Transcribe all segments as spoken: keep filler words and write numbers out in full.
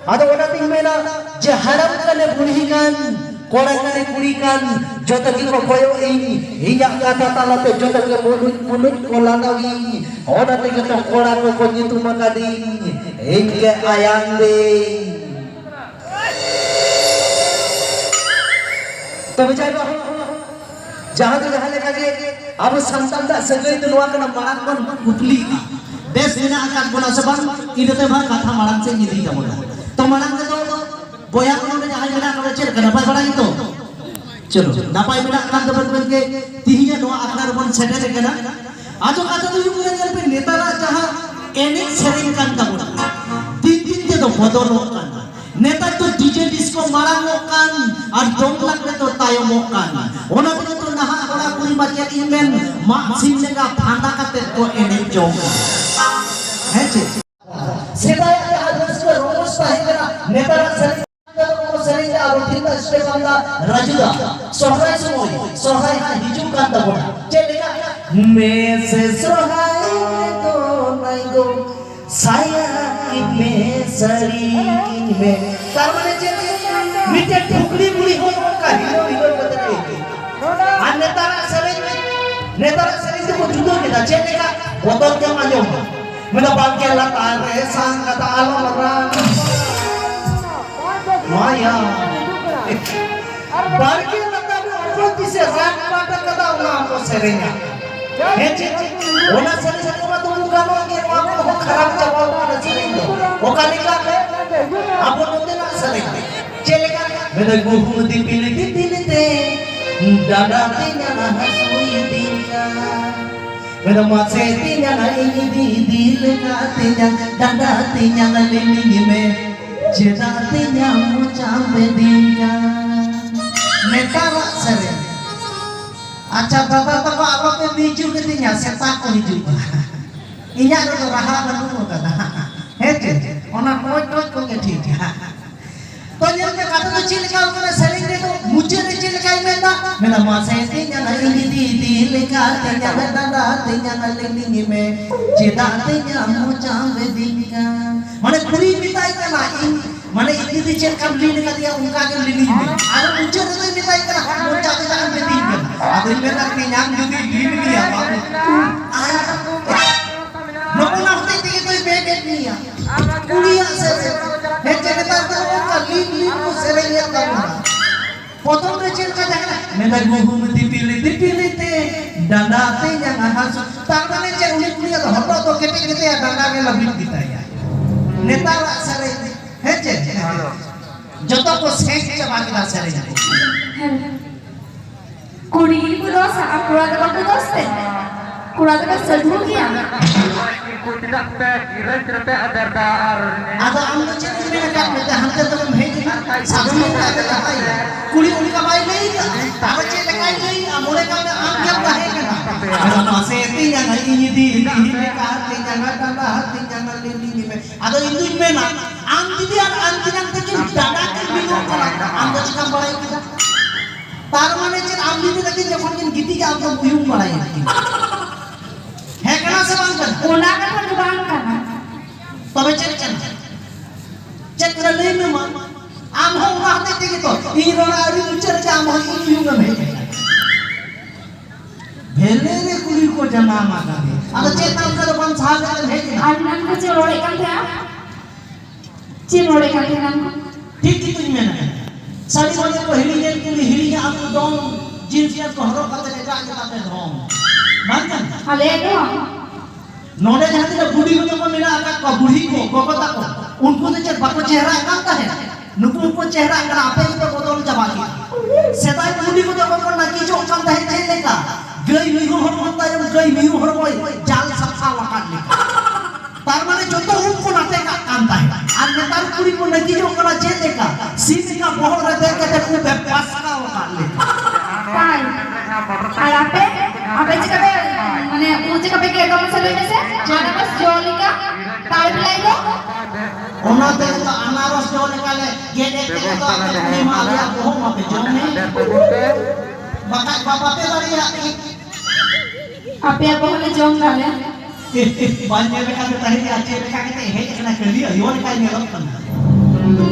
ᱟᱫᱚ ᱚᱱᱟᱛᱤᱧ ᱢᱮᱱᱟ ᱡᱮ ᱦᱟᱲᱟᱢ ᱠᱟᱱᱮ ᱵᱩᱲᱦᱤ ᱠᱟᱱ, ᱠᱚᱲᱟ ᱠᱟᱱᱮ ᱠᱩᱲᱤ ᱠᱟᱱ, ᱡᱚᱛᱚ ᱜᱮᱠᱚ ᱠᱚᱭᱚᱜ ᱤᱧ, ᱤᱧᱟᱜ ᱠᱟᱛᱷᱟ ᱛᱟᱞᱟᱛᱮ ᱡᱚᱛᱚ ᱜᱮ ᱢᱩᱞᱩᱡ ᱢᱩᱞᱩᱡ ᱠᱚ ᱞᱟᱸᱫᱟᱣᱤᱧ᱾ ᱚᱱᱟ ᱛᱮᱜᱮ ᱛᱚ ᱠᱚᱲᱟ ᱠᱚᱠᱚ ᱧᱩᱛᱩᱢ ᱟᱠᱟᱫᱤᱧ ᱤᱧ ᱜᱮ ᱟᱭᱟᱝ ᱫᱤᱧ᱾ ᱛᱚᱵᱮ ᱡᱟᱭᱦᱳᱠ, ᱡᱟᱦᱟᱸ ᱫᱚ ᱡᱟᱦᱟᱸ ᱞᱮᱠᱟ ᱜᱮ ᱟᱵᱚ ᱥᱟᱱᱛᱟᱲ ᱫᱟᱜ ᱥᱟᱹᱜᱟᱹᱭ ᱫᱚ ᱱᱚᱣᱟ ᱠᱟᱱᱟ, ᱢᱟᱲᱟᱝ ᱵᱚᱱ ᱠᱩᱯᱞᱤᱜᱼᱟ, ᱵᱮᱥ ᱢᱮᱱᱟᱜ ᱟᱠᱟᱫ ᱵᱚᱱᱟ ᱥᱮ ᱵᱟᱝ, ᱤᱱᱟᱹ ᱛᱟᱭᱚᱢ ᱦᱟᱸᱜ ᱠᱟᱛᱷᱟ ᱢᱟᱲᱟᱝ ᱥᱮᱫ ᱤᱫᱤᱭ ᱛᱟᱵᱚᱱᱟ᱾ ᱛᱚ ᱢᱟᱲᱟᱝ ᱨᱮᱫᱚ ᱵᱚᱭᱦᱟ ᱠᱚ ᱱᱚᱰᱮ ᱡᱟᱦᱟᱸᱭ ᱢᱮᱱᱟᱜ ᱠᱚᱫᱚ ᱪᱮᱫ ᱞᱮᱠᱟ ᱱᱟᱯᱟᱭ ᱵᱟᱲᱟ ᱜᱮᱛᱚ? ᱪᱚᱞᱚ, ᱱᱟᱯᱟᱭ ᱢᱮᱱᱟᱜ ᱠᱷᱟᱱ ᱛᱚᱵᱮ ᱛᱚᱵᱮ ᱜᱮ ᱛᱤᱦᱤᱧᱟᱜ ᱱᱚᱣᱟ ᱟᱠᱷᱲᱟ ᱨᱮᱵᱚᱱ ᱥᱮᱴᱮᱨ ᱟᱠᱟᱱᱟ᱾ ᱟᱫᱚ ᱠᱟᱛᱷᱟ ᱫᱚ ᱦᱩᱭᱩᱜ ᱠᱟᱱᱟ, ᱧᱮᱞ ᱯᱮ, ᱱᱮᱛᱟᱨᱟᱜ ᱡᱟᱦᱟᱸ ᱮᱱᱮᱡ ᱥᱮᱨᱮᱧ ᱠᱟᱱ ᱛᱟᱵᱚᱱᱟ, ᱫᱤᱱ ᱫᱤᱱ ᱛᱮᱫᱚ ᱵᱚᱫᱚᱞᱚᱜ ᱠᱟᱱᱟ᱾ ᱱᱮᱛᱟᱨ ᱫᱚ ᱰᱤᱡᱮ ᱰᱤᱥᱠᱳ ᱢᱟᱲᱟᱝᱚᱜ ᱠᱟᱱ ᱟᱨ ᱫᱚᱝ ᱞᱟᱜᱽᱲᱮ ᱫᱚ ᱛᱟᱭᱚᱢᱚᱜ ᱠᱟᱱ᱾ ᱚᱱᱟ ᱛᱮᱜᱮ ᱛᱚ ᱱᱟᱦᱟᱜ ᱠᱚᱲᱟ ᱠᱩᱲᱤ ᱢᱟ ᱪᱮᱫ ᱤᱧ ᱢᱮᱱ, ᱢᱟᱜ ᱥᱤᱢ ᱞᱮᱠᱟ ᱯᱷᱟᱸᱫᱟ ᱠᱟᱛᱮ ᱠᱚ ᱮᱱᱮᱡ ᱡᱚᱝ ᱠᱟᱱᱟ᱾ ᱦᱮᱸ ᱪᱮ? ᱥᱮᱫᱟᱭᱟᱜ ᱡᱟᱦᱟᱸ ᱨᱟᱹᱥᱠᱟᱹ ᱨᱚᱢᱚᱡᱽ ᱛᱟᱦᱮᱸ ᱠᱟᱱᱟ, ᱱᱮᱛᱟᱨᱟᱜ ᱥᱮᱨᱮᱧ ᱫᱚ ᱠᱚ ᱥᱮᱨᱮᱧ ᱫᱟ, ᱟᱨ ᱛᱤᱦᱤᱧ ᱫᱚ ᱥᱴᱮᱯ ᱟᱢ ᱫᱟ ᱨᱟᱡᱩ ᱫᱟ᱾ ᱥᱚᱦᱨᱟᱭ ᱥᱚᱢᱚᱭ, ᱥᱚᱦᱨᱟᱭ ᱦᱟᱸᱜ ᱦᱤᱡᱩᱜ ᱠᱟᱱ ᱛᱟᱵᱚᱱᱟ᱾ ᱪᱮᱫ ᱞᱮᱠᱟ? ᱢᱮᱥᱮ ᱥᱚᱦᱨᱟᱭ ᱨᱮᱫᱚ ᱱᱟᱭ ᱫᱚ ᱥᱟᱭᱟ ᱠᱤᱧ ᱢᱮ, ᱥᱟᱹᱲᱤ ᱠᱤᱧ ᱢᱮ᱾ ᱛᱟᱨ ᱢᱟᱱᱮ ᱪᱮᱫ? ᱢᱤᱫᱴᱮᱱ ᱴᱷᱩᱠᱲᱤ ᱵᱩᱲᱦᱤ ᱦᱚᱸ ᱚᱱᱠᱟ ᱦᱤᱞᱟᱹᱣ ᱦᱤᱞᱟᱹᱣ ᱠᱟᱛᱮ ᱠᱚ ᱤᱫᱤᱭᱟ᱾ ᱟᱨ ᱱᱮᱛᱟᱨᱟᱜ ᱥᱮᱨᱮᱧ, ᱱᱮᱛᱟᱨᱟᱜ ᱥᱮᱨᱮᱧ ᱫᱚᱠᱚ ᱡᱩᱫᱟᱹ ᱠᱮᱫᱟ᱾ ᱪᱮᱫ ᱞᱮᱠᱟ? ᱵᱚᱫᱚᱞ ᱛᱮᱢ ᱟᱸᱡᱚᱢᱟ᱾ ᱢᱮᱱᱟ ᱵᱟᱝᱠᱮ ᱞᱟᱛᱟᱨ ᱨᱮ ᱥᱟᱝ ᱠᱟᱛᱟ ᱟᱞᱚᱢ ᱨᱟᱱ᱾ ᱢᱟᱭᱟ᱾ ᱵᱟᱲᱜᱮ ᱞᱟᱛᱟᱨ ᱨᱮ ᱚᱠᱚᱭ ᱛᱤᱥᱮ ᱨᱟᱱ ᱯᱟᱴᱟ ᱠᱟᱫᱟ, ᱚᱱᱟ ᱦᱚᱸᱠᱚ ᱥᱮᱨᱮᱧᱟ᱾ ᱦᱮᱸ ᱪᱮ? ᱚᱱᱟ ᱥᱮᱨᱮᱧ ᱠᱚᱢᱟ ᱫᱩᱲᱩᱵ ᱜᱟᱱᱚᱜ ᱜᱮ, ᱱᱚᱣᱟ ᱠᱚᱦᱚᱸ ᱠᱷᱟᱨᱟᱯ ᱪᱟᱵᱟᱣ ᱠᱟᱱᱟ ᱥᱮᱨᱮᱧ ᱫᱚ᱾ ᱚᱠᱟ ᱞᱮᱠᱟ? ᱟᱵᱚ ᱱᱚᱛᱮᱱᱟᱜ ᱥᱮᱨᱮᱧ᱾ ᱪᱮᱫ ᱞᱮᱠᱟ? ᱢᱮᱱᱟ ᱜᱩᱦᱩᱢ ᱫᱤᱯᱤᱞ ᱫᱤᱯᱤᱞ ᱛᱮ ᱰᱟᱸᱰᱟ ᱛᱤᱧ ᱦᱟᱹᱥᱩᱭᱤᱫᱤᱧ ᱠᱟᱱ᱾ ᱢᱮᱱᱟ ᱢᱟᱥᱮ ᱛᱤᱧᱟᱝ ᱤᱧ ᱤᱫᱤ ᱤᱫᱤ ᱞᱮᱠᱟ ᱛᱤᱧᱟᱝ, ᱰᱟᱸᱰᱟ ᱛᱤᱧᱟᱝ ᱞᱤᱞᱤᱧ ᱢᱮ, ᱪᱮᱫᱟᱜ ᱛᱤᱧᱟᱝ ᱢᱚᱪᱟᱢ ᱵᱮᱫᱤᱧ ᱠᱟᱱ? ᱱᱮᱛᱟᱨᱟᱜ ᱥᱮᱨᱮᱧ᱾ ᱟᱪᱪᱷᱟ ᱫᱟᱫᱟ ᱛᱟᱠᱚ ᱟᱞᱚᱯᱮ ᱢᱤᱡᱩ ᱠᱤᱫᱤᱧᱟ, ᱥᱮᱛᱟ ᱠᱚ ᱦᱤᱡᱩᱜ ᱠᱟᱱᱟ᱾ ᱤᱧᱟᱹᱜ ᱨᱮᱫᱚ ᱨᱟᱦᱟ ᱵᱟᱹᱱᱩᱜ ᱟᱠᱟᱫᱟ᱾ ᱦᱮᱸ ᱪᱮ? ᱚᱱᱟ ᱴᱚᱪ ᱴᱚᱪ ᱠᱚᱜᱮ ᱴᱷᱤᱠ ᱜᱮᱭᱟ᱾ ᱛᱚ ᱧᱮᱞ ᱢᱮ, ᱠᱟᱛᱷᱟ ᱫᱚ ᱪᱮᱫ ᱞᱮᱠᱟ ᱠᱟᱱᱟ ᱥᱮᱨᱮᱧ ᱨᱮᱫᱚ, ᱢᱩᱪᱟᱹᱫ ᱨᱮ ᱪᱮᱫ ᱞᱮᱠᱟᱭ ᱢᱮᱱᱫᱟ? ᱢᱮᱱᱟ ᱢᱟᱥᱮ ᱛᱤᱧᱟᱝ ᱤᱧ ᱤᱫᱤ ᱤᱫᱤ ᱞᱮᱠᱟ ᱛᱤᱧᱟᱝ, ᱰᱟᱸᱰᱟ ᱛᱤᱧᱟᱝ ᱞᱤᱞᱤᱧ ᱢᱮ, ᱪᱮᱫᱟᱜ ᱛᱤᱧᱟᱝ ᱢᱚᱪᱟᱢ ᱵᱮᱫᱤᱧ ᱠᱟᱱ? ᱢᱟᱱᱮ ᱠᱩᱲᱤᱭ ᱢᱮᱛᱟᱭ ᱠᱟᱱᱟ, ᱤᱧ ᱢᱟᱱᱮ ᱤᱧ ᱡᱩᱫᱤ ᱪᱮᱫ ᱞᱮᱠᱟᱢ ᱞᱤᱱ ᱟᱠᱟᱫᱤᱧᱟ ᱚᱱᱠᱟ ᱜᱮᱢ ᱞᱤᱱᱤᱧ ᱢᱮ᱾ ᱟᱫᱚ ᱢᱩᱪᱟᱹᱫ ᱨᱮᱫᱚᱭ ᱢᱮᱛᱟᱭ ᱠᱟᱱᱟ, "ᱢᱚᱪᱟ ᱛᱮ ᱡᱟᱦᱟᱸᱢ ᱢᱤᱛᱟᱹᱧ ᱠᱟᱱᱟ?" ᱟᱫᱚᱧ ᱢᱮᱱᱫᱟ, "ᱛᱮᱧᱟᱝ ᱡᱩᱫᱤ ᱞᱤᱱ ᱜᱮᱭᱟ ᱵᱟᱵᱩ, ᱟᱨ ᱱᱚᱜᱼᱚ ᱱᱟ ᱦᱚᱛᱮᱡ ᱛᱮᱜᱮ ᱛᱚᱭ ᱵᱮᱫ ᱮᱫ ᱢᱮᱭᱟ᱾ ᱠᱩᱲᱤᱭᱟᱜ ᱥᱮᱨᱮᱧ ᱦᱮᱸ ᱪᱮ ᱱᱮᱛᱟᱨ ᱫᱚ ᱱᱚᱜᱼᱚ ᱱᱚᱝᱠᱟ ᱞᱤᱱ ᱞᱤᱱ ᱠᱚ ᱥᱮᱨᱮᱧᱮᱫ ᱛᱟᱵᱚᱱᱟ᱾ ᱯᱨᱚᱛᱷᱚᱢ ᱨᱮ ᱪᱮᱫ ᱞᱮᱠᱟ ᱛᱟᱦᱮᱸ ᱠᱟᱱᱟ? ᱢᱮᱱᱫᱟ, "ᱜᱩᱦᱩᱢ ᱫᱤᱯᱤᱞ ᱫᱤᱯᱤᱞ ᱛᱮ ᱰᱟᱸᱰᱟ ᱛᱮᱧᱟᱝ ᱦᱟᱹᱥᱩ᱾" ᱛᱟᱨ ᱢᱟᱱᱮ ᱪᱮᱫ? ᱩᱱᱤ ᱠᱩᱲᱤᱭᱟᱜ ᱫᱚ ᱦᱚᱴᱚᱜ ᱫᱚ ᱠᱮᱴᱮᱡ ᱜᱮᱛᱟᱭᱟ, ᱰᱟᱸᱰᱟ ᱜᱮ ᱞᱟᱹᱵᱤᱫ ᱜᱮᱛᱟᱭᱟ᱾ ᱱᱮᱛᱟᱨᱟᱜ ᱥᱮᱨᱮᱧ ᱦᱮᱸ ᱪᱮ? ᱡᱚᱛᱚ ᱠᱚ ᱥᱮᱸᱠ ᱪᱟᱵᱟ ᱠᱮᱫᱟ ᱥᱮᱨᱮᱧ ᱠᱚ᱾ ᱦᱮᱸ᱾ ᱠᱩᱲᱤ ᱜᱮᱠᱚ ᱫᱚᱥᱟ, ᱟᱨ ᱠᱚᱲᱟ ᱫᱚ ᱵᱟᱠᱚ ᱫᱚᱥ ᱛᱮ? ᱠᱚᱲᱟ ᱫᱚᱠᱚ ᱥᱟᱹᱫᱷᱩ ᱜᱮᱭᱟ᱾ ᱟᱫᱚ ᱟᱢ ᱫᱚ ᱪᱮᱫ ᱮᱢ ᱢᱮᱱ ᱟᱠᱟᱫ ᱢᱮᱛᱮ ᱦᱟᱱᱛᱮ ᱫᱚᱢ ᱦᱮᱡ ᱮᱱᱟ? ᱥᱟᱹᱫᱷᱩ ᱞᱮᱠᱟ ᱫᱚ ᱡᱟᱦᱟᱸᱭ ᱠᱩᱲᱤ ᱚᱱᱠᱟ ᱵᱟᱭ ᱞᱟᱹᱭ ᱟᱠᱟᱫ᱾ ᱟᱫᱚ ᱪᱮᱫ ᱞᱮᱠᱟᱭ ᱞᱟᱹᱭ ᱟᱠᱟᱫ? ᱢᱚᱱᱮ ᱠᱟᱜ ᱢᱮ ᱟᱢ ᱜᱮᱢ ᱛᱟᱦᱮᱸ ᱠᱟᱱᱟ᱾ ᱟᱫᱚ ᱢᱟᱥᱮ ᱛᱤᱧ ᱟᱸᱜᱟ ᱤᱧ ᱤᱫᱤ ᱤᱫᱤ ᱞᱮᱠᱟ ᱛᱤᱧ ᱟᱸᱜᱟ ᱰᱟᱸᱰᱟ ᱛᱤᱧ ᱟᱸᱜᱟ ᱞᱤᱞᱤ ᱢᱮ᱾ ᱟᱫᱚ ᱤᱧ ᱫᱩᱧ ᱢᱮᱱᱟ, ᱟᱢ ᱡᱩᱫᱤ ᱟᱨ ᱟᱢ ᱛᱤᱧᱟᱝ ᱛᱟᱹᱠᱤᱱ ᱰᱟᱸᱰᱟ ᱠᱤᱱ ᱵᱤᱞᱚᱜ ᱠᱟᱱᱟ, ᱟᱢ ᱫᱚ ᱪᱤᱠᱟᱢ ᱵᱟᱲᱟᱭ ᱠᱮᱫᱟ? ᱛᱟᱨ ᱢᱟᱱᱮ ᱪᱮᱫ, ᱟᱢ ᱫᱤᱫᱤ ᱛᱟᱹᱠᱤᱱ ᱡᱚᱠᱷᱚᱱ ᱠᱤᱱ ᱜᱤᱛᱤᱡᱟ, ᱟᱢ ᱫᱚᱢ ᱩᱭᱩᱝ ᱵᱟᱲᱟᱭᱮᱫ ᱠᱤᱱᱟ? ᱦᱮᱸ ᱠᱟᱱᱟ ᱥᱮ ᱵᱟᱝ ᱠᱟᱱᱟ? ᱚᱱᱟ ᱠᱟᱛᱷᱟ ᱫᱚ ᱵᱟᱝ ᱠᱟᱱᱟ᱾ ᱛᱚᱵᱮ ᱪᱮᱫ ᱠᱟᱱᱟ? ᱪᱮᱫ ᱠᱟᱱᱟ ᱞᱟᱹᱭ ᱢᱮ ᱢᱟ᱾ ᱟᱢ ᱦᱚᱸ ᱚᱱᱟ ᱦᱚᱛᱮᱡ ᱛᱮᱜᱮ ᱛᱚ ᱤᱧ ᱨᱚᱲ ᱟᱹᱣᱨᱤ ᱢᱩᱪᱟᱹᱫ ᱨᱮᱜᱮ ᱟᱢ ᱦᱚᱸ ᱤᱧ ᱩᱭᱩᱝ ᱮᱢ ᱦᱮᱡ ᱮᱱᱟ᱾ ᱵᱷᱮᱞᱮ ᱨᱮ ᱠᱩᱲᱤ ᱠᱚ ᱡᱟᱱᱟᱢ ᱟᱠᱟᱱᱟ᱾ ᱟᱫᱚ ᱪᱮᱫ ᱛᱟᱢ ᱠᱟᱫᱟ ᱵᱟᱢ ᱥᱟᱦᱟ ᱠᱟᱛᱮᱢ ᱦᱮᱡ ᱮᱱᱟ? ᱟᱨ ᱮᱱᱟᱝ ᱠᱚ ᱪᱮᱫ ᱨᱚᱲᱮᱫ ᱠᱟᱱ ᱛᱟᱦᱮᱸᱜᱼᱟ? ᱪᱮᱫ ᱨᱚᱲᱮᱫ ᱠᱟᱱ ᱛᱟᱦᱮᱸ ᱮᱱᱟᱝ ᱠᱚ? ᱴᱷᱤᱠ ᱜᱮᱛᱚᱧ ᱢᱮᱱᱟ᱾ ᱥᱟᱹᱲᱤ ᱵᱟᱸᱫᱮ ᱠᱚ ᱦᱤᱲᱤᱧ ᱮᱱ ᱠᱤᱱ, ᱦᱤᱲᱤᱧᱟ ᱟᱹᱛᱩ ᱫᱚᱱ, ᱡᱤᱱᱥ ᱯᱮᱱᱴ ᱠᱚ ᱦᱚᱨᱚᱜ ᱠᱟᱛᱮ ᱮᱴᱟᱜ ᱡᱟᱭᱜᱟ ᱯᱮ ᱫᱷᱚᱱ᱾ ᱵᱟᱝ ᱠᱟᱱᱟ? ᱟᱞᱮ ᱫᱚ ᱱᱚᱰᱮ ᱡᱟᱦᱟᱸ ᱛᱤᱱᱟᱹᱜ ᱵᱩᱰᱷᱤ ᱠᱚ ᱛᱟᱠᱚ ᱢᱮᱱᱟᱜ ᱟᱠᱟᱫ ᱠᱚᱣᱟ, ᱵᱩᱰᱷᱤ ᱠᱚ, ᱜᱚᱜᱚ ᱛᱟᱠᱚ, ᱩᱱᱠᱩ ᱫᱚ ᱪᱮᱫ ᱵᱟᱠᱚ ᱪᱮᱦᱨᱟᱜ ᱠᱟᱱ ᱛᱟᱦᱮᱸᱫ? ᱱᱩᱠᱩ ᱦᱚᱸᱠᱚ ᱪᱮᱦᱨᱟᱜ ᱠᱟᱱᱟ, ᱟᱯᱮ ᱜᱮᱯᱮ ᱵᱚᱫᱚᱞ ᱪᱟᱵᱟ ᱠᱮᱫᱟ᱾ ᱥᱮᱫᱟᱭ ᱵᱩᱰᱷᱤ ᱠᱚᱫᱚ ᱵᱟᱠᱚ ᱱᱟᱹᱠᱤᱡᱚᱜ ᱠᱟᱱ ᱛᱟᱦᱮᱸᱫ ᱪᱮᱫ ᱞᱮᱠᱟ? ᱜᱟᱹᱭ ᱢᱤᱦᱩ ᱦᱚᱯᱚᱱ ᱛᱟᱭᱚᱢ ᱜᱟᱹᱭ ᱢᱤᱦᱩ ᱦᱚᱲᱢᱚᱭ ᱡᱟᱞ ᱥᱟᱯᱷᱟ ᱟᱠᱟᱫ ᱞᱮᱠᱟ᱾ ᱛᱟᱨ ᱢᱟᱱᱮ ᱡᱚᱛᱚ ᱩᱵ ᱠᱚ ᱱᱟᱛᱮ ᱠᱟᱜ ᱠᱟᱱ ᱛᱟᱦᱮᱸᱫ᱾ ᱟᱨ ᱱᱮᱛᱟᱨ ᱠᱩᱲᱤ ᱠᱚ ᱱᱟᱹᱠᱤᱡᱚᱜ ᱠᱟᱱᱟ ᱪᱮᱫ ᱞᱮᱠᱟ? ᱥᱤᱢ ᱞᱮᱠᱟ ᱵᱚᱦᱚᱜ ᱨᱮ ᱫᱮᱡ ᱠᱟᱛᱮ ᱩᱵ ᱮ ᱯᱟᱥᱠᱟᱣ ᱟᱠᱟᱫ ᱞᱮᱠᱟ᱾ ᱛᱟᱭ᱾ ᱟᱨ ᱟᱯᱮ? ᱟᱯᱮ ᱪᱤᱠᱟᱹ ᱯᱮ, ᱢᱟᱱᱮ, ᱩᱵ ᱪᱤᱠᱟᱹ ᱯᱮ ᱜᱮᱫ ᱫᱚ ᱢᱟᱥᱮ ᱞᱟᱹᱭ ᱢᱮᱥᱮ? ᱟᱱᱟᱨᱚᱥ ᱡᱚ ᱞᱮᱠᱟ ᱛᱟᱞ ᱵᱤᱞᱟᱭ ᱫᱚ? ᱚᱱᱟ ᱛᱮᱜᱮ ᱛᱚ ᱟᱱᱟᱨᱚᱥ ᱡᱚ ᱞᱮᱠᱟ ᱞᱮ ᱜᱮᱫ ᱮᱫ ᱛᱮᱜᱮ ᱛᱚ ᱟᱯᱮ ᱠᱩᱲᱤ ᱢᱟ ᱟᱞᱮᱭᱟᱜ ᱵᱚᱦᱚᱜ ᱢᱟᱯᱮ ᱡᱚᱢᱮᱫ᱾ ᱵᱟᱠᱷᱟᱡ ᱵᱟ-, ᱵᱟᱯᱮ ᱫᱟᱲᱮᱭᱟᱜ ᱜᱮ᱾ ᱟᱯᱮᱭᱟᱜ ᱵᱚᱦᱚᱜ ᱞᱮ ᱡᱚᱢ ᱫᱟᱞᱮ᱾ ᱵᱟᱹᱧ ᱧᱮᱞ ᱞᱮᱠᱷᱟᱱ ᱫᱚ ᱛᱟᱦᱮᱸ ᱪᱮᱫ ᱞᱮᱠᱟ ᱠᱟᱛᱮ ᱦᱮᱡ ᱟᱠᱟᱱᱟ, ᱠᱷᱟᱹᱞᱤ ᱟᱭᱳ ᱞᱮᱠᱟᱭ ᱧᱮᱞᱚᱜ ᱠᱟᱱᱟ᱾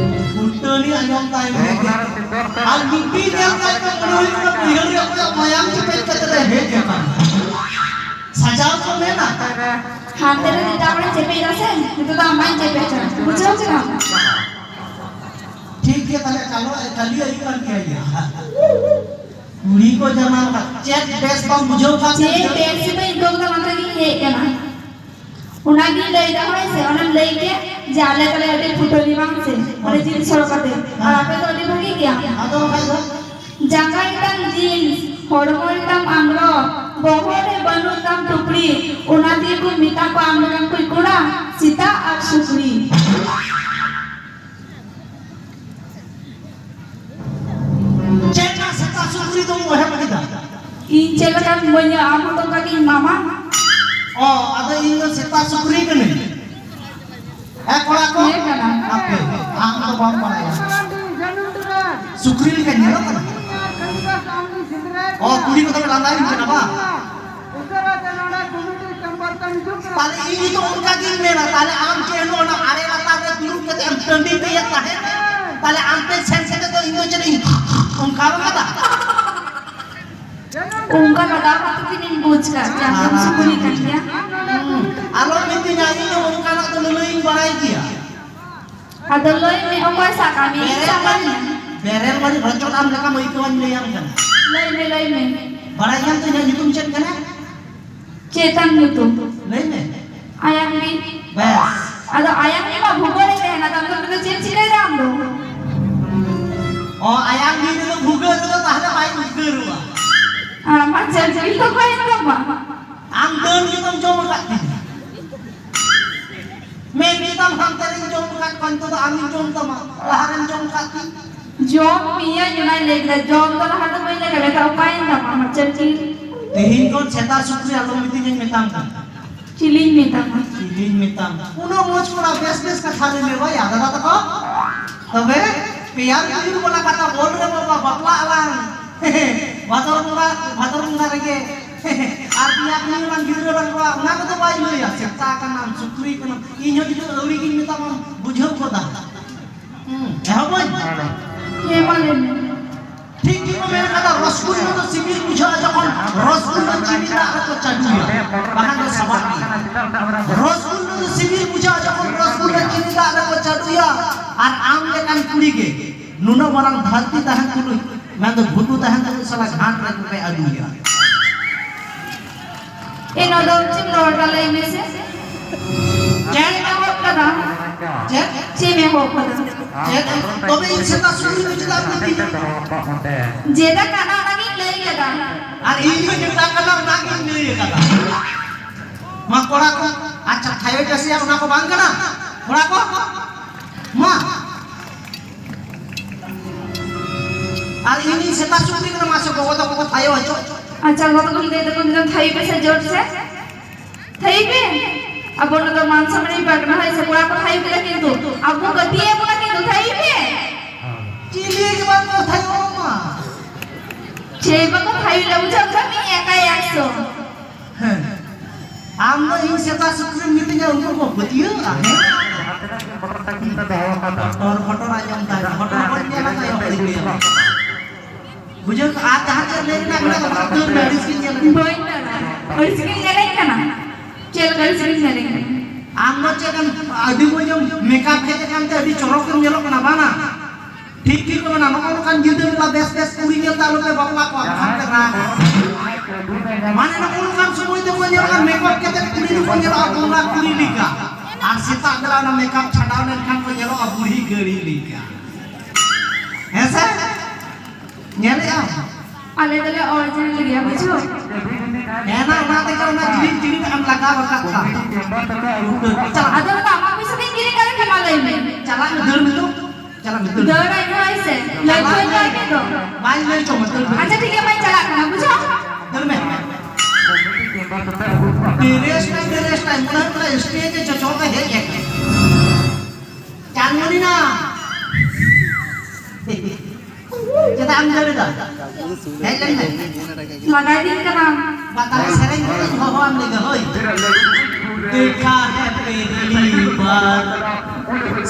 ᱟᱸᱡᱚᱢ ᱛᱟᱭ ᱢᱮ᱾ ᱟᱨ ᱵᱤᱯᱤ ᱧᱮᱞ ᱛᱟᱭ ᱢᱮ, ᱢᱚᱱᱮ ᱦᱩᱭᱩᱜ ᱠᱟᱱᱟ ᱵᱟᱹᱭᱦᱟᱹᱲ ᱨᱮ ᱚᱠᱚᱭᱟᱜ ᱢᱟᱭᱟᱢ ᱪᱮᱯᱮᱡ ᱠᱟᱛᱮ ᱨᱮ ᱦᱮᱡ ᱟᱠᱟᱱᱟ᱾ ᱥᱟᱡᱟᱣ ᱠᱚ ᱢᱮᱱᱟ᱾ ᱦᱟᱱᱛᱮ ᱨᱮ ᱮᱴᱟᱜ ᱦᱚᱲᱮ ᱪᱮᱯᱮᱡ ᱮᱫᱟ ᱥᱮ, ᱱᱤᱛᱚᱜ ᱫᱚ ᱟᱢᱟᱜ ᱪᱮᱯᱮᱡ ᱠᱟᱱᱟ᱾ ᱵᱩᱡᱷᱟᱹᱣ ᱠᱮᱫᱟᱢ? ᱴᱷᱤᱠ ᱜᱮ, ᱛᱟᱦᱞᱮ ᱠᱟᱞᱚ, ᱠᱟᱞᱤ ᱟᱹᱭᱩᱵ ᱠᱟᱱ ᱜᱮᱭᱟ ᱭᱟ᱾ ᱠᱩᱲᱤ ᱠᱚ ᱡᱟᱱᱟᱢ ᱠᱟᱛᱮ ᱪᱮᱫ ᱵᱮᱥ ᱵᱟᱢ ᱵᱩᱡᱷᱟᱹᱣ ᱠᱟᱱ ᱪᱮᱫ ᱛᱮ? ᱵᱮᱥ ᱜᱮ ᱵᱟᱹᱧ ᱟᱹᱭᱠᱟᱹᱣ ᱠᱟᱫᱟ, ᱚᱱᱟ ᱛᱮᱜᱤᱧ ᱦᱮᱡ ᱠᱟᱱᱟ᱾ ᱚᱱᱟᱜᱤᱧ ᱞᱟᱹᱭᱫᱟ, ᱦᱳᱭ ᱥᱮ, ᱚᱱᱮᱢ ᱞᱟᱹᱭ ᱠᱮᱫ ᱡᱮ ᱟᱞᱮ ᱛᱟᱞᱮ ᱟᱹᱰᱤ ᱯᱷᱩᱴᱟᱹᱱᱤ ᱵᱟᱝ ᱥᱮ, ᱚᱸᱰᱮ ᱦᱳᱭ᱾ ᱡᱤᱞ ᱥᱚᱲ ᱠᱟᱛᱮ, ᱟᱨ ᱟᱯᱮ ᱫᱚ ᱟᱹᱰᱤ ᱵᱷᱟᱹᱜᱤ ᱜᱮᱭᱟ᱾ ᱟᱫᱚ ᱵᱟᱠᱷᱟᱡ ᱫᱚ? ᱡᱟᱸᱜᱟ ᱨᱮᱛᱟᱢ ᱡᱤᱱᱥ, ᱦᱚᱲᱢᱚ ᱨᱮᱛᱟᱢ ᱟᱝᱨᱚᱵ, ᱵᱚᱦᱚᱜ ᱨᱮ ᱵᱟᱹᱱᱩᱜ ᱛᱟᱢ ᱴᱩᱯᱨᱤ, ᱚᱱᱟ ᱛᱮᱜᱮ ᱠᱚ ᱢᱮᱛᱟ ᱠᱚᱣᱟ ᱟᱢ ᱞᱮᱠᱟᱱ ᱠᱩᱲᱤ ᱠᱚᱲᱟ ᱥᱮᱛᱟ ᱟᱨ ᱥᱩᱠᱨᱤ᱾ ᱪᱮᱫ ᱨᱮᱱᱟᱜ ᱥᱮᱛᱟ ᱥᱩᱠᱨᱤ ᱫᱚᱢ ᱚᱦᱮᱫ ᱠᱮᱫᱟ? ᱤᱧ ᱪᱮᱫ ᱞᱮᱠᱟᱱ ᱢᱟᱹᱭᱟ, ᱟᱢ ᱦᱚᱸᱛᱚ ᱚᱱᱠᱟ ᱜᱮ ᱤᱧ ᱢᱟᱢᱟ᱾ ᱚ, ᱟᱫᱚ ᱤᱧ ᱫᱚ ᱥᱮᱛᱟ ᱥᱩᱠᱨᱤ ᱠᱟᱹᱱᱟᱹᱧ᱾ ᱦᱮᱸ, ᱠᱚᱲᱟ ᱠᱚ? ᱦᱮᱸ ᱠᱟᱱᱟ᱾ ᱟᱯᱮ, ᱟᱢ ᱫᱚ ᱵᱟᱢ ᱵᱟᱲᱟᱭᱟ᱾ ᱥᱩᱠᱨᱤ ᱞᱮᱠᱟ ᱧᱮᱞᱚᱜ ᱠᱟᱱᱟ᱾ ᱚ, ᱠᱩᱲᱤ ᱠᱚᱫᱚ ᱯᱮ ᱞᱟᱸᱫᱟᱭᱤᱧ ᱠᱟᱱᱟ ᱵᱟᱝ? ᱩᱥᱟᱹᱨᱟ ᱛᱮ ᱱᱚᱰᱮ ᱠᱚᱢᱤᱴᱤ ᱪᱮᱢᱵᱟᱨ ᱛᱮ ᱦᱤᱡᱩᱜ ᱠᱟᱱᱟ᱾ ᱛᱟᱦᱞᱮ ᱤᱧ ᱫᱚ ᱚᱱᱠᱟ ᱜᱤᱧ ᱢᱮᱱᱟ, ᱛᱟᱦᱞᱮ ᱟᱢ ᱪᱮᱫ ᱦᱤᱞᱳᱜ ᱚᱱᱟ ᱟᱲᱮ ᱞᱟᱛᱟᱨ ᱨᱮ ᱫᱩᱲᱩᱵ ᱠᱟᱛᱮ ᱮᱢ ᱴᱟᱺᱰᱤ ᱯᱮᱭᱟ ᱛᱟᱦᱮᱸ, ᱛᱟᱦᱞᱮ ᱟᱢ ᱴᱷᱮᱱ ᱥᱮᱱ ᱠᱟᱛᱮ ᱫᱚ ᱤᱧ ᱫᱚ ᱪᱮᱫ ᱤᱧ ᱚᱱᱠᱟ ᱠᱟᱫᱟ? ᱚᱱᱠᱟ ᱞᱟᱜᱟᱣ ᱠᱟᱛᱮ ᱜᱮ ᱤᱧ ᱵᱩᱡᱽ ᱠᱟᱜ ᱡᱮ ᱟᱢ ᱫᱚᱢ ᱥᱩᱠᱨᱤ ᱠᱟᱱ ᱜᱮᱭᱟ᱾ ᱦᱩᱸ, ᱟᱞᱚᱢ ᱢᱤᱛᱟᱹᱧᱟ, ᱤᱧ ᱫᱚ ᱚᱱᱠᱟᱱᱟᱜ ᱫᱚ ᱞᱟᱹᱞᱟᱹᱭᱤᱧ ᱵᱟᱲᱟᱭ ᱜᱮᱭᱟ᱾ ᱟᱫᱚ ᱞᱟᱹᱭ ᱢᱮ, ᱚᱠᱚᱭ ᱥᱟᱵ ᱠᱟᱜ ᱢᱮ? ᱤᱧ ᱵᱮᱨᱮᱞ ᱥᱟᱵ ᱠᱟᱜ ᱢᱟᱹᱨᱤᱪ, ᱢᱮᱭᱟ᱾ ᱵᱮᱨᱮᱞ ᱢᱟᱹᱨᱤᱪ ᱨᱚᱪᱚᱫ ᱟᱢ ᱞᱮᱠᱟᱢ ᱟᱹᱭᱠᱟᱹᱣᱟᱧ ᱞᱟᱹᱭᱟᱢ ᱠᱟᱱᱟ᱾ ᱞᱟᱹᱭ ᱢᱮ, ᱞᱟᱹᱭ ᱢᱮ᱾ ᱵᱟᱲᱟᱭ ᱜᱮᱭᱟᱢ ᱛᱚ ᱤᱧᱟᱹᱜ ᱧᱩᱛᱩᱢ ᱪᱮᱫ ᱠᱟᱱᱟ? ᱪᱮᱫ ᱛᱟᱢ ᱧᱩᱛᱩᱢ? ᱞᱟᱹᱭ ᱢᱮ᱾ ᱟᱭᱟᱝ ᱵᱤ᱾ ᱵᱮᱥ᱾ ᱟᱫᱚ ᱟᱭᱟᱝ ᱵᱤ ᱢᱟ ᱵᱷᱩᱜᱟᱹᱜ ᱨᱮ ᱛᱟᱦᱮᱱᱟ, ᱛᱟᱦᱞᱮ ᱩᱱᱤ ᱫᱚ ᱪᱮᱫ ᱪᱤᱠᱟᱹᱭ ᱫᱟ ᱟᱢ ᱫᱚ? ᱚ, ᱟᱭᱟᱝ ᱵᱤ ᱨᱮᱫᱚ ᱵᱷᱩᱜᱟᱹᱜ ᱨᱮᱫᱚ ᱛᱟᱦᱞᱮ ᱵᱟᱭ ᱩᱫᱽᱜᱟᱹᱨᱚᱜᱼᱟ᱾ ᱟᱢᱟᱜ ᱪᱟᱹᱠᱨᱤ ᱫᱚ ᱚᱠᱚᱭ ᱮᱢ ᱠᱟᱢᱟ? ᱟᱢ ᱰᱟᱹᱱ ᱜᱮᱛᱚᱢ ᱡᱚᱢ ᱟᱠᱟᱫ ᱛᱤᱧᱟ᱾ ᱢᱮᱱ ᱠᱮᱫᱟᱢ ᱦᱟᱱᱛᱮ ᱨᱮᱧ ᱡᱚᱢ ᱟᱠᱟᱫ ᱠᱚᱣᱟ, ᱱᱤᱛᱚᱜ ᱫᱚ ᱟᱢᱤᱧ ᱡᱚᱢ ᱛᱟᱢᱟ, ᱞᱟᱦᱟᱨᱮᱢ ᱡᱚᱢ ᱟᱠᱟᱫ ᱛᱤᱧ᱾ ᱡᱚᱢ ᱢᱤᱭᱟᱹᱧ, ᱚᱱᱟᱭ ᱞᱟᱹᱭ ᱠᱮᱫᱟ, ᱡᱚᱢ ᱫᱚ ᱞᱟᱦᱟ ᱫᱚ ᱵᱟᱹᱧ ᱞᱟᱹᱭ ᱠᱮᱫᱟ, ᱢᱮᱛᱟᱜ ᱚᱠᱟᱭᱮᱱ ᱛᱟᱢᱟ ᱟᱢᱟᱜ ᱪᱟᱹᱴᱠᱤ? ᱛᱮᱦᱮᱧ ᱠᱷᱚᱱ ᱥᱮᱛᱟ ᱥᱩᱠᱨᱤ ᱟᱞᱚᱢ ᱢᱤᱛᱟᱹᱧᱟᱹᱧ ᱢᱮᱛᱟᱢ ᱠᱟᱱᱟ᱾ ᱪᱤᱞᱤᱧ ᱢᱮᱛᱟᱢᱟ? ᱪᱤᱞᱤᱧ ᱢᱮᱛᱟᱢ? ᱩᱱᱟᱹᱜ ᱢᱚᱡᱽ ᱠᱚᱲᱟ, ᱵᱮᱥ ᱵᱮᱥ ᱠᱟᱛᱷᱟ ᱞᱟᱹᱭ ᱢᱮ ᱵᱟᱭᱟ, ᱫᱟᱫᱟ ᱛᱟᱠᱚ᱾ ᱛᱚᱵᱮ ᱯᱮᱭᱟᱨ ᱛᱩᱭᱩᱨ ᱵᱟᱞᱟ ᱠᱟᱛᱷᱟ ᱵᱚᱞ ᱨᱮ ᱵᱟᱵᱟ ᱵᱟᱯᱞᱟᱜ ᱟᱞᱟᱝ᱾ ᱵᱷᱟᱫᱚᱨ ᱵᱚᱸᱜᱟ, ᱵᱷᱟᱫᱚᱨ ᱵᱚᱸᱜᱟ ᱨᱮᱜᱮ᱾ ᱟᱨ ᱯᱮᱭᱟ ᱠᱩᱲᱤ ᱞᱟᱝ ᱜᱤᱫᱽᱨᱟᱹ ᱞᱟᱝ ᱨᱚᱲᱟ, ᱚᱱᱟ ᱠᱚᱫᱚ ᱵᱟᱭ ᱞᱟᱹᱭᱟ᱾ ᱥᱮᱛᱟ ᱠᱟᱱᱟᱢ, ᱥᱩᱠᱨᱤ ᱠᱟᱱᱟᱢ, ᱤᱧ ᱦᱚᱸ ᱡᱩᱫᱤ ᱟᱹᱣᱲᱤ ᱜᱤᱧ ᱢᱮᱛᱟᱢᱟ, ᱵᱩᱡᱷᱟᱹᱣ ᱜᱚᱫᱟ᱾ ᱦᱩᱸ, ᱮᱦᱚᱵ ᱦᱮᱸ, ᱢᱟ ᱞᱟᱹᱭ ᱢᱮ᱾ ᱴᱷᱤᱠ ᱜᱮᱠᱚ ᱢᱮᱱ ᱠᱟᱫᱟ, ᱨᱚᱥᱜᱩᱞᱞᱟᱹ ᱫᱚ ᱥᱤᱵᱤᱞ ᱵᱩᱡᱷᱟᱹᱜᱼᱟ ᱡᱚᱠᱷᱚᱱ ᱨᱚᱥᱜᱩᱞᱞᱟᱹ ᱪᱤᱱᱤ ᱫᱟᱜ ᱨᱮᱠᱚ ᱪᱟᱰᱚᱭᱟ, ᱵᱟᱠᱷᱟᱱ ᱫᱚ ᱥᱟᱵᱟᱜ ᱜᱮᱭᱟ᱾ ᱨᱚᱥᱜᱩᱞᱞᱟᱹ ᱫᱚ ᱥᱤᱵᱤᱞ ᱵᱩᱡᱷᱟᱹᱜᱼᱟ ᱡᱚᱠᱷᱚᱱ ᱨᱚᱥᱜᱩᱞᱞᱟᱹ ᱪᱤᱱᱤ ᱫᱟᱜ ᱨᱮᱠᱚ ᱪᱟᱰᱚᱭᱟ᱾ ᱟᱨ ᱟᱢ ᱞᱮᱠᱟᱱ ᱠᱩᱲᱤ ᱜᱮ ᱱᱩᱱᱟᱹᱜ ᱢᱟᱨᱟᱝ ᱫᱷᱟᱹᱨᱛᱤ ᱛᱟᱦᱮᱱ ᱛᱩᱞᱩᱡ, ᱢᱮᱱᱫᱚ ᱜᱷᱩᱴᱩ ᱛᱟᱦᱮᱱ ᱛᱩᱞᱩᱡ ᱥᱟᱞᱟ ᱜᱷᱟᱴ ᱨᱮ ᱠᱚᱯᱮ ᱟᱹᱜᱩᱭᱟ᱾ ᱮ, ᱱᱚᱣᱟ ᱫᱚ ᱪᱮᱫ ᱨᱚᱲ ᱫᱟ ᱞᱟᱹᱭ ᱢᱮᱥᱮ? ᱪᱮᱫ ᱮᱢ ᱮᱦᱚᱵ ᱠᱟᱫᱟ? ᱪᱮᱫ? ᱪᱮᱫ ᱮᱢ ᱮᱦᱚᱵ ᱠᱟᱫᱟ? ᱪᱮᱫ? ᱛᱚᱵᱮ ᱤᱧ ᱥᱮᱛᱟ ᱥᱩᱠᱨᱤ ᱫᱚ ᱪᱮᱫᱟᱜ ᱮᱢ ᱢᱤᱛᱟᱹᱧᱟ? ᱡᱮᱴᱟ ᱠᱟᱱᱟ ᱚᱱᱟᱜᱤᱧ ᱞᱟᱹᱭ ᱠᱟᱫᱟ᱾ ᱟᱨ ᱤᱧ ᱦᱚᱸ ᱡᱮᱴᱟ ᱠᱟᱱᱟ ᱚᱱᱟᱜᱤᱧ ᱞᱟᱹᱭ ᱠᱟᱫᱟ᱾ ᱢᱟ ᱠᱚᱲᱟ ᱠᱚ, ᱟᱪᱪᱷᱟ, ᱛᱷᱟᱭᱚ ᱪᱟᱹᱥᱤᱭᱟᱜ ᱚᱱᱟ ᱠᱚ ᱵᱟᱝ ᱠᱟᱱᱟ? ᱠᱚᱲᱟ ᱠᱚ, ᱢᱟ᱾ ᱟᱨ ᱤᱧᱤᱧ ᱥᱮᱛᱟ ᱥᱩᱠᱨᱤ ᱠᱟᱱᱟ, ᱢᱟᱥᱮ ᱜᱚᱜᱚ ᱛᱟᱠᱚ ᱠᱚ ᱛᱷᱟᱭᱚ ᱦᱚᱪᱚ᱾ ᱟᱪᱪᱷᱟ, ᱜᱚᱜᱚ ᱛᱟᱠᱚ ᱞᱟᱹᱭ ᱫᱟᱠᱚ, ᱢᱤᱫ ᱫᱷᱟᱣ ᱛᱷᱟᱭᱚ ᱯᱮᱥᱮ, ᱡᱳᱨ ᱥᱮ᱾ ᱛᱷᱟᱭᱚ ᱯᱮ᱾ ᱟᱵᱚ ᱱᱚᱰᱮ ᱫᱚ ᱢᱟᱱ ᱥᱚᱢᱢᱟᱱ ᱯᱟᱨᱜᱟᱱᱟ ᱦᱚᱭ ᱥᱮ, ᱠᱚᱲᱟ ᱠᱚ ᱛᱷᱟᱭᱚ ᱠᱮᱫᱟ, ᱠᱤᱱᱛᱩ ᱟᱵᱚ ᱜᱟᱛᱮ ᱟᱵᱚᱱᱟ, ᱠᱤᱱᱛᱩ ᱛᱷᱟᱭᱚ ᱯᱮ᱾ ᱪᱤᱞᱤ ᱜᱮ ᱵᱟᱝ ᱠᱚ ᱛᱷᱟᱭᱚ ᱢᱟ᱾ ᱪᱮ ᱵᱟᱠᱚ ᱛᱷᱟᱭᱚ ᱞᱮ ᱵᱩᱡᱷᱟᱹᱣ ᱠᱟᱹᱢᱤ ᱮᱠᱟᱭ ᱮᱠᱥᱚ᱾ ᱦᱮᱸ᱾ ᱟᱢ ᱫᱚ ᱤᱧ ᱥᱮᱛᱟ ᱥᱩᱠᱨᱤᱢ ᱢᱤᱛᱟᱹᱧᱟ, ᱩᱱᱠᱩ ᱠᱚ ᱯᱟᱹᱛᱭᱟᱹᱣ ᱟᱜ, ᱦᱮᱸ? ᱯᱚᱴᱚᱨ ᱯᱚᱴᱚᱨ ᱟᱸᱡᱚᱢ ᱛᱟᱭ, ᱯᱚᱴᱚᱨ ᱯᱚᱴᱚᱨ ᱧᱮᱞ ᱟᱠᱟᱫ ᱦᱚᱲ ᱤᱧ ᱞᱟᱹᱭᱟ᱾ ᱵᱩᱡᱷᱟᱹᱣ ᱠᱟᱜ, ᱟᱨ ᱡᱟᱦᱟᱸ ᱪᱮᱫ ᱞᱟᱹᱭ ᱨᱮᱱᱟᱜ ᱢᱮᱱᱟᱜ ᱛᱟᱢᱟ, ᱫᱟᱹᱲ ᱢᱮ, ᱟᱹᱲᱤᱥ ᱜᱤᱧ ᱧᱮᱞ ᱠᱟᱱᱟ᱾ ᱵᱟᱹᱧ ᱫᱟᱹᱲᱟ᱾ ᱟᱹᱲᱤᱥ ᱜᱤᱧ ᱧᱮᱞᱮᱫ ᱠᱟᱱᱟ᱾ ᱪᱮᱫ ᱞᱮᱠᱟ ᱟᱹᱲᱤᱥ ᱜᱤᱧ ᱧᱮᱞᱮᱫ ᱠᱟᱱᱟ? ᱟᱢ ᱫᱚ ᱪᱮᱫ ᱮᱢ ᱟᱹᱰᱤ ᱢᱚᱡᱽ ᱮᱢ ᱢᱮᱠᱟᱯ ᱦᱮᱡ ᱟᱠᱟᱱ ᱛᱮ ᱟᱹᱰᱤ ᱪᱚᱨᱚᱠ ᱮᱢ ᱧᱮᱞᱚᱜ ᱠᱟᱱᱟ, ᱵᱟᱝᱟ? ᱴᱷᱤᱠ ᱴᱷᱤᱠ ᱠᱚ ᱢᱮᱱᱟ, ᱱᱚᱜᱼᱚ ᱱᱚᱝᱠᱟᱱ ᱧᱤᱫᱟᱹ ᱵᱮᱞᱟ ᱵᱮᱥ ᱵᱮᱥ ᱠᱩᱲᱤ ᱧᱮᱞ ᱛᱮ ᱟᱞᱚᱯᱮ ᱵᱟᱯᱞᱟ ᱠᱚᱣᱟ, ᱵᱟᱠᱷᱟᱱ ᱯᱮ ᱨᱟᱜᱟ᱾ ᱢᱟᱱᱮ ᱱᱚᱜᱼᱚ ᱱᱚᱝᱠᱟᱱ ᱥᱚᱢᱚᱭ ᱛᱮᱠᱚ ᱧᱮᱞᱚᱜᱼᱟ, ᱢᱮᱠᱟᱯ ᱠᱟᱛᱮ ᱠᱩᱲᱤ ᱫᱚᱠᱚ ᱧᱮᱞᱚᱜᱼᱟ ᱵᱚᱸᱜᱟ ᱠᱩᱲᱤ ᱞᱮᱠᱟ, ᱟᱨ ᱥᱮᱛᱟᱜ ᱵᱮᱞᱟ ᱚᱱᱟ ᱢᱮᱠᱟᱯ ᱪᱷᱟᱰᱟᱣ ᱞᱮᱱᱠᱷᱟᱱ ᱠᱚ ᱧᱮᱞᱚᱜᱼᱟ ᱵᱩᱲᱦᱤ ᱜᱟᱹᱲᱤ ᱞᱮᱠᱟ᱾ ᱦᱮᱸ ᱥᱮ? ᱧᱮᱞᱮᱜᱼᱟ? ᱟᱞᱮ ᱫᱚᱞᱮ original ᱜᱮᱭᱟ, ᱵᱩᱡᱷᱟᱹᱣ? ᱦᱮᱸ ᱱᱟ, ᱚᱱᱟ ᱛᱮᱜᱮ ᱚᱱᱟ ᱡᱤᱞᱤᱧ ᱡᱤᱞᱤᱧ ᱟᱢ ᱞᱟᱜᱟᱣ ᱟᱠᱟᱫ ᱠᱷᱟᱱ᱾ ᱪᱟᱞᱟᱜ ᱟᱫᱚ ᱚᱱᱟ ᱫᱚ ᱟᱢᱟᱜ ᱯᱚᱭᱥᱟ ᱛᱮᱧ ᱠᱤᱨᱤᱧ ᱠᱟᱫᱟ ᱠᱤ? ᱢᱟ ᱞᱟᱹᱭ ᱢᱮ᱾ ᱪᱟᱞᱟᱜ ᱢᱮ, ᱫᱟᱹᱲ ᱢᱮ ᱛᱚ᱾ ᱪᱟᱞᱟᱜ ᱢᱮ, ᱫᱟᱹᱲ ᱢᱮ᱾ ᱫᱟᱹᱲ ᱟᱭ ᱦᱳᱭ ᱥᱮ, ᱞᱟᱹᱭ ᱪᱟᱞᱟᱜ ᱠᱚᱭ ᱢᱮ᱾ ᱞᱟᱹᱭ ᱢᱮ ᱫᱚ᱾ ᱵᱟᱹᱧ ᱞᱟᱹᱭ ᱦᱚᱪᱚ ᱢᱟ, ᱫᱟᱹᱲ ᱢᱮ᱾ ᱟᱪᱪᱷᱟ, ᱴᱷᱤᱠ ᱜᱮᱭᱟ, ᱢᱟᱧ ᱪᱟᱞᱟᱜ ᱠᱟᱱᱟ, ᱵᱩᱡᱷᱟᱹᱣ? ᱫᱟᱹᱲ ᱢᱮ᱾ ᱰᱨᱮᱥ ᱴᱟᱭᱤᱢ, ᱰᱨᱮᱥ ᱴᱟᱭᱤᱢ, ᱢᱚᱱᱮ ᱦᱩᱭᱩᱜ ᱠᱟᱱᱟ stage ᱮ ᱪᱚᱪᱚ ᱛᱮ ᱦᱮᱡ ᱟᱠᱟᱱᱟ᱾ ᱪᱟᱸᱫᱢᱚᱱᱤ ᱱᱟ᱾ ᱪᱮᱫᱟᱜ ᱮᱢ ᱫᱟᱹᱲ ᱮᱫᱟ? ᱦᱮᱡ ᱞᱮᱱ ᱢᱮ᱾ ᱞᱟᱜᱟᱭ ᱫᱤᱧ ᱠᱟᱱᱟ᱾ ᱵᱟ, ᱛᱟᱦᱞᱮ ᱥᱮᱨᱮᱧ ᱠᱟᱛᱮᱧ ᱦᱚᱦᱚᱣᱟᱢ ᱞᱮᱜᱮ, ᱦᱳᱭ᱾ देखा है पहली बार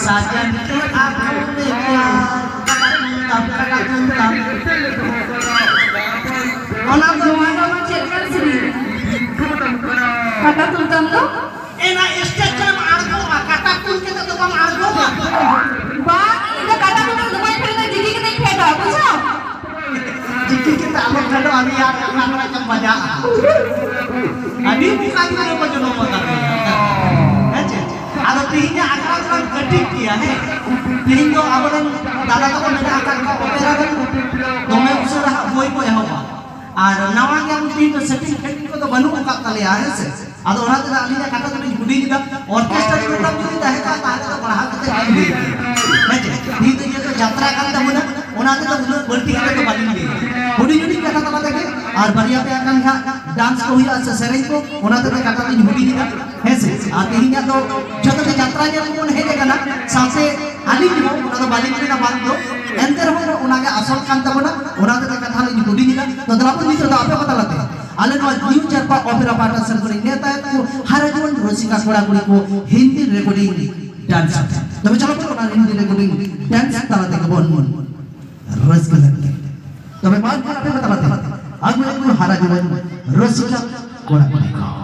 साजन के आंखों में प्यार। तम तम तम तम। ᱚᱱᱟ ᱫᱚ ᱱᱚᱣᱟ ᱫᱚ ᱪᱮᱫ ᱠᱟᱱ ᱥᱮᱨᱮᱧ? ᱠᱟᱴᱟ ᱛᱩᱞ ᱛᱟᱢ ᱫᱚ? ᱮᱱᱟ ᱥᱴᱮᱡ ᱨᱮᱢ ᱟᱬᱜᱚᱜᱼᱟ, ᱠᱟᱴᱟ ᱛᱩᱞ ᱠᱟᱛᱮ ᱫᱚ ᱵᱟᱢ ᱟᱬᱜᱚᱜᱼᱟ᱾ ᱵᱟᱝ, ᱤᱧ ᱫᱚ ᱠᱟᱴᱟ ᱛᱩᱞ ᱠᱟᱛᱮ ᱫᱚ ᱵᱟᱹᱧ ᱯᱷᱮᱰᱚᱜᱼᱟ, ᱡᱤᱞᱤ ᱠᱟᱛᱮᱧ ᱯᱷᱮᱰᱚᱜᱼᱟ, ᱵᱩᱡᱷᱟᱹᱣ? ᱪᱤᱠᱤ ᱠᱟᱛᱮ ᱟᱞᱚ ᱯᱷᱮᱰᱚᱜ, ᱟᱹᱰᱤ ᱟᱸᱴ ᱚᱱᱟ ᱠᱚᱨᱮ ᱪᱚᱢ ᱵᱟᱡᱟᱜᱼᱟ᱾ ᱟᱹᱰᱤ ᱵᱚᱠᱟ ᱜᱤᱫᱽᱨᱟᱹ ᱠᱚ ᱡᱚᱱᱚᱢ ᱟᱠᱟᱫ ᱯᱮᱭᱟ᱾ ᱦᱮᱸ ᱪᱮ? ᱟᱫᱚ ᱛᱮᱦᱮᱧᱟᱜ ᱟᱠᱷᱲᱟ ᱫᱚᱞᱟᱝ ᱠᱟᱹᱴᱤᱡ ᱜᱮᱭᱟ, ᱦᱮᱸ? ᱛᱮᱦᱮᱧ ᱫᱚ ᱟᱵᱚᱨᱮᱱ ᱫᱟᱫᱟ ᱛᱟᱠᱚ ᱢᱮᱱᱟᱜ ᱟᱠᱟᱫ ᱠᱚᱣᱟ, ᱚᱯᱮᱨᱟ ᱨᱮᱱ ᱫᱚᱢᱮ ᱩᱥᱟᱹᱨᱟ ᱦᱟᱸᱜ ᱵᱳᱭ ᱠᱚ ᱮᱦᱚᱵᱟ᱾ ᱟᱨ ᱱᱟᱣᱟ ᱜᱮ ᱟᱵᱚ ᱛᱮᱦᱮᱧ ᱫᱚ ᱥᱮᱴᱤᱝ ᱯᱷᱮᱴᱤᱝ ᱠᱚᱫᱚ ᱵᱟᱹᱱᱩᱜ ᱟᱠᱟᱫ ᱛᱟᱞᱮᱭᱟ, ᱦᱮᱸ ᱥᱮ? ᱟᱫᱚ ᱚᱱᱟ ᱛᱮᱫᱚ ᱟᱹᱞᱤᱧᱟᱜ ᱠᱟᱛᱷᱟ ᱫᱚᱞᱤᱧ ᱦᱩᱰᱤᱧ ᱮᱫᱟ᱾ ᱚᱨᱠᱮᱥᱴᱨᱟ ᱯᱨᱳᱜᱨᱟᱢ ᱡᱩᱫᱤ ᱛᱟᱦᱮᱸ ᱠᱚᱜᱼᱟ, ᱛᱟᱦᱚᱞᱮ ᱫᱚ ᱵᱟᱲᱦᱟᱣ ᱠᱟᱛᱮ ᱞᱤᱧ ᱞᱟᱹᱭ ᱠᱮᱭᱟ᱾ ᱦᱮᱸ ᱪᱮ? ᱛᱮᱦᱮᱧ ᱫᱚ ᱡᱮᱦᱮᱛᱩ ᱡᱟᱛᱨᱟ ᱠᱟᱱ ᱛᱟᱵᱚᱱᱟ, ᱚᱱᱟ ᱛᱮᱫᱚ ᱩᱱᱟᱹᱜ ᱵᱟᱹᱲᱛᱤ ᱠᱟᱛᱮ ᱫᱚ ᱵᱟᱹᱞᱤᱧ ᱞᱟᱹᱭᱟ᱾ ᱦᱩᱰᱤᱧ ᱦᱩᱰᱤᱧ ᱠᱟᱛᱷᱟ ᱛᱟᱞᱟ ᱛᱮᱜᱮ, ᱟᱨ ᱵᱟᱨᱭᱟ ᱯᱮᱭᱟ ᱜᱟᱱ ᱦᱟᱸᱜ ᱰᱟᱱᱥ ᱠᱚ ᱦᱩᱭᱩᱜᱼᱟ ᱥᱮ ᱥᱮᱨᱮᱧ ᱠᱚ, ᱚᱱᱟ ᱛᱮᱫᱚ ᱠᱟᱛᱷᱟ ᱞᱤᱧ ᱦᱩᱰᱤᱧ ᱮᱫᱟ᱾ ᱦᱮᱸ ᱥᱮ? ᱟᱨ ᱛᱮᱦᱮᱧᱟᱜ ᱫᱚ ᱡᱚᱛᱚ ᱜᱮ ᱡᱟᱛᱨᱟ ᱧᱮᱞ ᱵᱚᱱ ᱦᱮᱡ ᱟᱠᱟᱱᱟ, ᱥᱟᱶᱛᱮ ᱟᱹᱞᱤᱧ ᱦᱚᱸ ᱚᱱᱟ ᱫᱚ ᱵᱟᱹᱞᱤᱧ ᱢᱮᱱᱟ ᱵᱟᱝ ᱫᱚ, ᱮᱱᱛᱮ ᱨᱮᱦᱚᱸ ᱚᱱᱟ ᱜᱮ ᱟᱥᱚᱞ ᱠᱟᱱ ᱛᱟᱵᱚᱱᱟ᱾ ᱚᱱᱟ ᱛᱮᱫᱚ ᱠᱟᱛᱷᱟ ᱞᱤᱧ ᱦᱩᱰᱤᱧ ᱮᱫᱟ᱾ ᱛᱚ ᱫᱮᱞᱟ ᱵᱚᱱ ᱱᱤᱛᱚᱜ ᱫᱚ ᱟᱯᱮ ᱠᱚ ᱛᱟᱞᱟᱛᱮ ᱟᱞᱮ ᱱᱚᱣᱟ ᱱᱤᱭᱩ ᱪᱟᱨᱯᱟ ᱚᱯᱮᱨᱟ ᱯᱟᱦᱴᱟ ᱥᱮᱱ ᱠᱷᱚᱱᱤᱧ ᱱᱮᱣᱛᱟᱭᱮᱫ ᱠᱚ ᱦᱟᱨᱟ ᱡᱩᱣᱟᱹᱱ ᱨᱩᱥᱤᱠᱟ ᱠᱚᱲᱟ ᱠᱩᱲᱤ ᱠᱚ ᱦᱤᱱᱫᱤ ᱨᱮᱠᱚᱨᱰᱤᱝ ᱰᱟᱱᱥ᱾ ᱛᱚᱵᱮ ᱪᱚᱞᱚ ᱵᱚᱱ ᱚᱱᱟ ᱦᱤᱱᱫᱤ ᱨᱮᱠᱚᱨᱰᱤᱝ ᱰᱟᱱᱥ ᱛᱟᱞᱟ ᱛᱮᱜᱮ ᱵᱚᱱ ᱨᱟᱹᱥᱠᱟᱹ ᱞᱮᱱ ᱜᱮ᱾ ᱛᱚᱵᱮ ᱢᱟ ᱮᱱᱠᱷᱟᱱ ᱟᱯᱮ ᱠᱚ ᱛᱟᱞᱟᱛᱮ ᱟᱹᱜᱩᱭᱮᱫ ᱠᱚ ᱦᱟᱨᱟ ᱡᱩᱣᱟᱹᱱ ᱨᱩᱥᱤᱠᱟ ᱠᱚᱲᱟ ᱠᱩᱲᱤ ᱠᱚ᱾